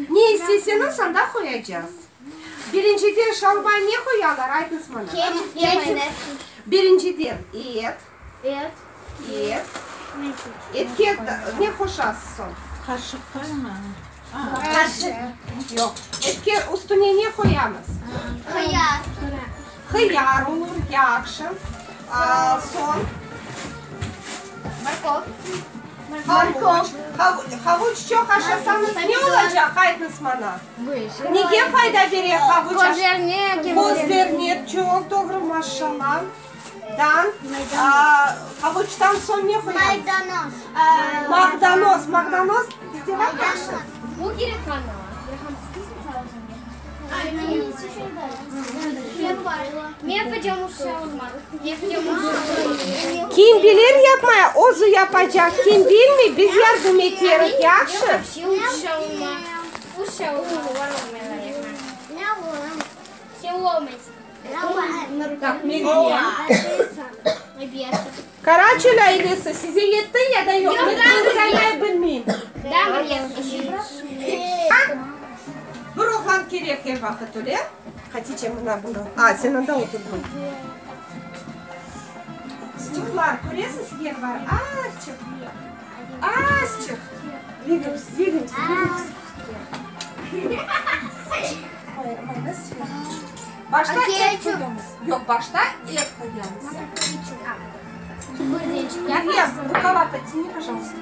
Ne isteseñiz, anda qoyacağız. Birinciden şaurma ne qoyalar, aytıñız maña. Birinciden et. Et. Et. Etke ne qoşasız soñ? Qaşıq qoyma. Qaşıq. Yoq. Etke üstüne ne qoyamız? Hıyar. Hıyar olur, yahşı. Soñ? Morkov. Havuç. Havuç çoq aşasañız ne olacaq, aytıñız maña? Nege fayda bere havuç? Közlerine. Közlerine, çoq doğru, maşallah. Dan, havuçtan soñ ne qoyamız? Maydanoz. Maqdanoz. Maqdanoz bizde bar yahşı. Bu kerek maña. Kim bilir yapmaya, özü yapacaq, kim bilmey, biz yardım eterik, yahşı? Qaraçöl ailesi, size yetti ya da yoq? Men saymay bilmeyim. Bir oğlan kerek er vaqıt, öyle? Hatice, mına bunı. A, sen anda oturdıñ. Sıçıqlar, köresiz, yer bar. Azçıq, azçıq. Dvigayımsâ, dvigayımsâ, dvigayımsâ. Başta et qoyamız. Yoq, başta et qoyamız. Meryem, rukava podtяni, pojaluysta.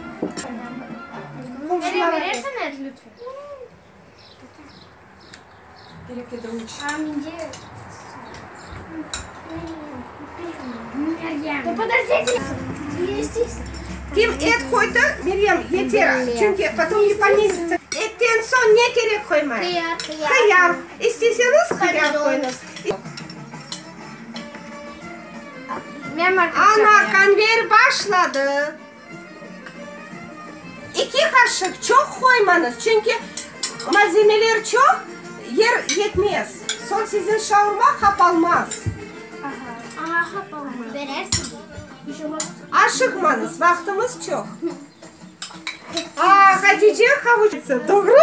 Kim et qoydı, Meryem, yeter, çünki potom ne pomestится. Etten soñ ne kerek qoymay? Hıyar. Hıyar. İsteseñiz hıyar qoyuñız. Ana, konveyyer başladı. İki qaşıq, çoq qoymañız, çünki malzemeler çoq, yer yetmez. Soñ siziñ şaurma qapalmaz. Aşıqmañız, vaqtımız çoq. A, Hatice havuçsı, doğrumı?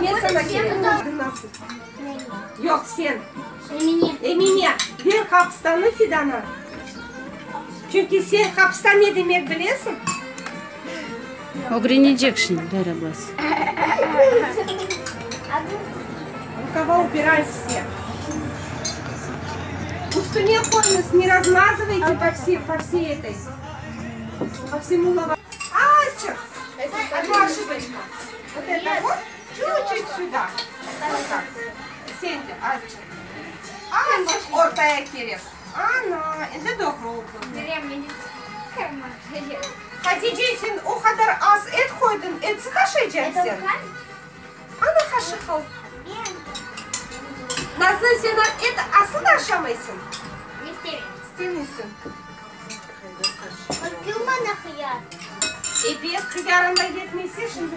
Ne sana kerek? Yoq, sen. Emine, ver qapıstanı Fidana. Çünki sen qapısta ne demek bilesiñ? Ögrenecek şimdi, ver ablası. Rukava ubiray vse. Üstüne qoyuñız, ne razmazıvayte po vsey, po vsey etoy, po vsemu lavaş. Azçıq, odna oşiboçka. Vot eto vot. Çut-çut süda. Vot tak. Sen de azçıq. Azçıq ortaya kerek. Ana, endi doğru oldı. Hatice, sen o qadar az et qoydıñ, etsiz aşaycañ sen? Ana, qaşıq al. Nazlı, sen et asıl da aşamaysıñ? İstemeysiñ. Ebet, hıyarıñ da yetmese, şimdi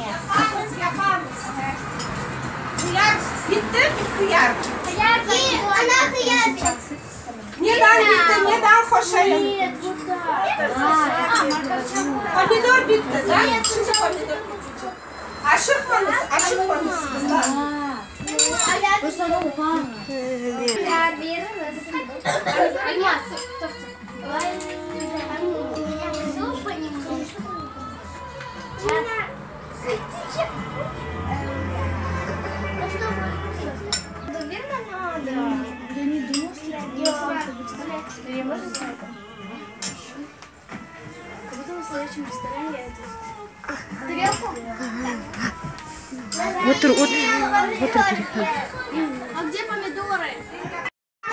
Yapamız, yapamız. Hıyar bitti, hıyar. Neden bitti, neden qoşayım? Pomidor bitti, da? Şimdi pomidor bitecek. Aşıqmañız, aşıqmañız, qızlar. Otur, otur, otur, Perihan.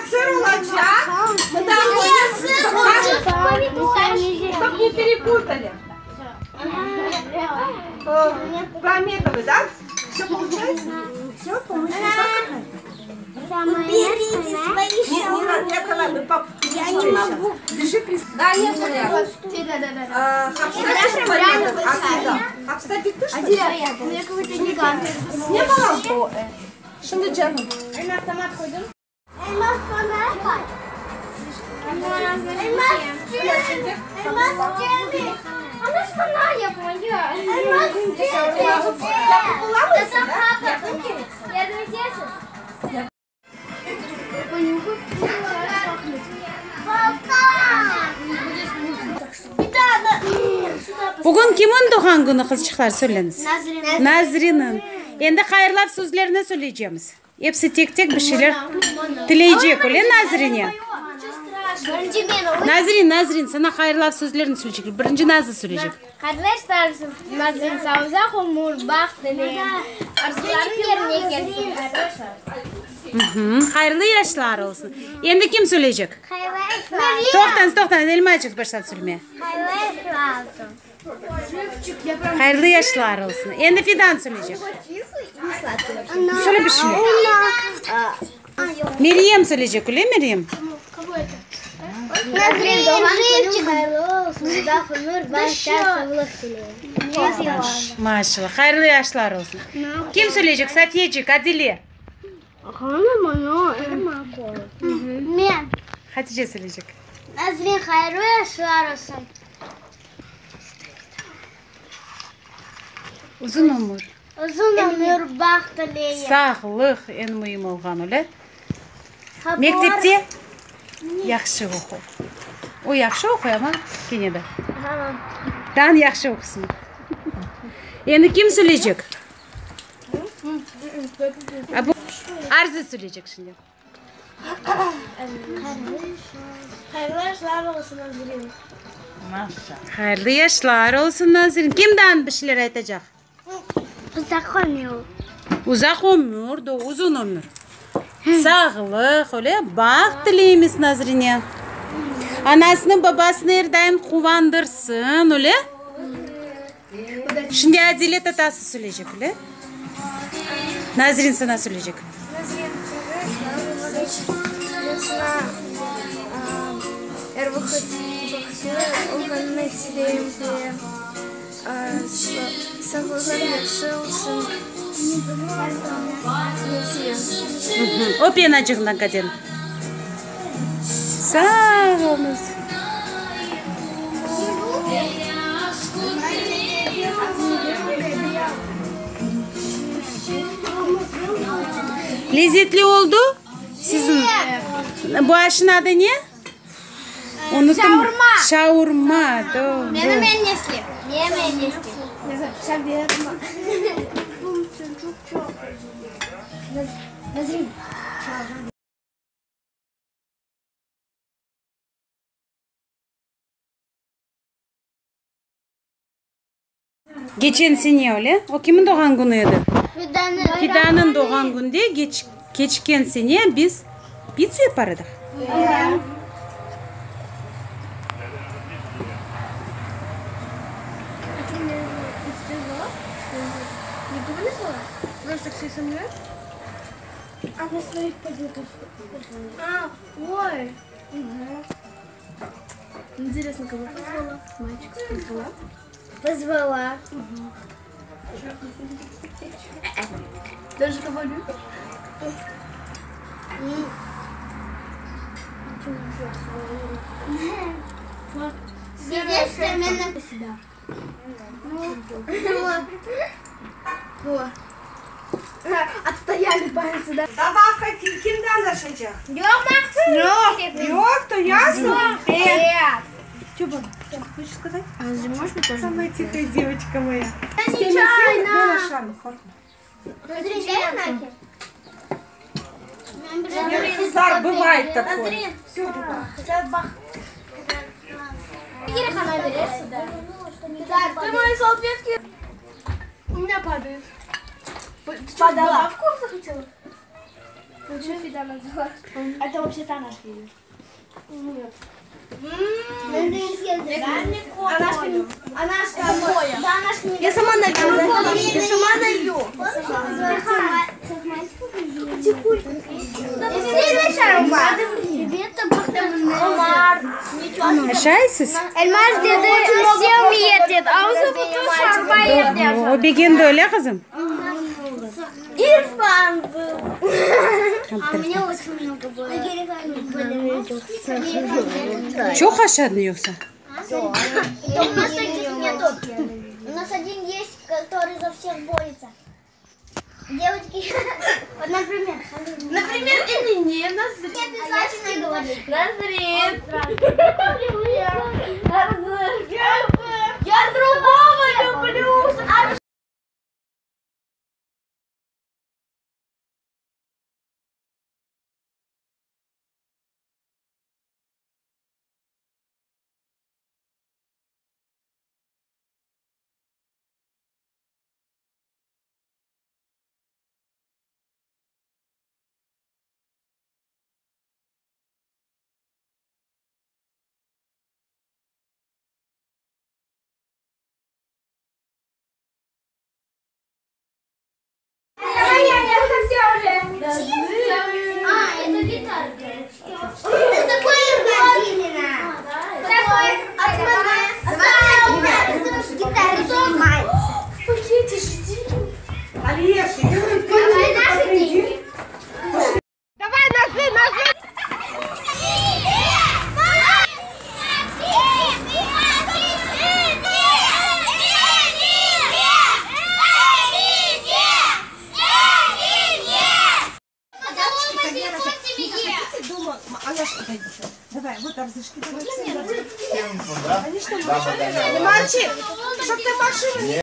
Sır olacaq. Mında Чтоб не перепутали. Вы Аметовы, да? Все получается? Все, помощь нужна какая-то? Уберите свои шаурмы. Я не могу. Держи при... Да, нет, А, Хапса У меня какой-то гигант. Ne balam? Şimdi canım. Elmas bana bak. Elmas Elmas Cemil. Elmas bana yapma ya. Elmas Cemil. Я думаю, Bugün kimniñ doğğan künü, qızçıqlar, söyleñiz? Nazriniñ. Endi hayırlav sözlerini söyleycemiz. Episi tek-tek bir şeyler tileycek, öyle, Nazrine? Nazrin, Nazrin, saña hayırlav sözlerini söyleycekler. Birinci Nazlı söyleycek. Qardaşlar, Nazrin saña uzaq ömür, baht tileyim. Arzularıñ yerine kelsin, qardaşlar. Hayırlı yaşlar olsun. Endi kim söyleycek? Hayırlı yaşlar. Toqtañız, toqtañız, Elmaçıq başladı söylemege. Hayırlı yaşlar olsun. Hayırlı yaşlar olsun. Endi Fidan söyleycek. Söyle bir şeyler. Meryem söyleycek, öyle Meryem? Nazrin doğğan künüñ hayırlı olsun. Uzaq ömür, baht, sağlıq tileyim. Maşallah. Hayırlı yaşlar olsun. Kim söyleycek? Safiyecik, Adile. Men. Hatice söyleycek. Nazrin hayırlı yaşlar olsun. Uzun ömür. Uzun ömür, baht tileyim. Sağlıq eñ müim olğan, öyle? Mektepte yahşı oqu. O yahşı oquy, amma kene de. Daa yahşı oqusın. Endi kim söyleycek? A bu Arzı söyleycek şimdi. Hayırlı yaşlar olsun Nazrin. Hayırlı yaşlar olsun Nazrin. Kim daa bir şeyler aytacaq? Uzaq ömür. Uzaq ömür, da uzun ömür. Sağlıq, öyle baht tileymiz Nazrine. Anasını, babasını er daim quvandırsın, öyle? Şimdi Adile tatası söyleycek, öyle? Nazrin saña söyleycek. Nazrin, men saña er vaqıt bahtlı olğanını tileyim ve sağlığıñ yahşı olsun. Men sevem seni. Öp yanacığından, Katerina. Sağ oluñız. Lezetli oldı siziñ? Bu aşnıñ adı ne? Unuttım. Şaurma. Şaurma, doğru. Menim eñ eski. Menim eñ eski. Şaverma. Keçen sene öyle. O kimniñ doğğan künü edi? Fidanıñ. Fidanıñ doğğan künde keçken sene biz pitsa yapar edik. Интересно, кого позвала? Мальчик позвала? Позвала. Даже кого любишь? Видишь, меня сюда. Отстояли пальцы, да? Давай, kim kimden anlaşacaq? Yoq, Yoq, yoq, то ясно? Нет. Что, баба, хочешь сказать? А можешь мне тоже? Самая тихая девочка моя. Нечаянно. Нахер. Qızlar, бывает такое. Все, Ты мои салфетки. У меня падает. Ты что, добавку захотела? Ну что Фидана взяла? Это вообще-то она съедет. Нет. Она ж Да, она ж не Я сама налью. Я сама налью. Aşaysız? Elmaz dedi, sevmeyet dedi. Ağzı bütün şorba yedi. O begendi öyle qızım? İrfan был. А мне очень много было. Çoq aşadıñ yoqsa? У нас таких нету. У нас один есть, который за всех борется. Девочки, вот, например. Например, Эмине, Назрин. Не обязательно говорить. Назрин. Я другого люблю. Давай я место все уже. А, это гитара. Это такой именно. Такой. От мамы. Гитара занимается. Пакете жди. Алиеша, Давай наши деньги. Давай, Назлы, Назлы. Дома, она что Давай, вот Арзышки, давай. Конечно, Мальчик, чтоб ты машину не...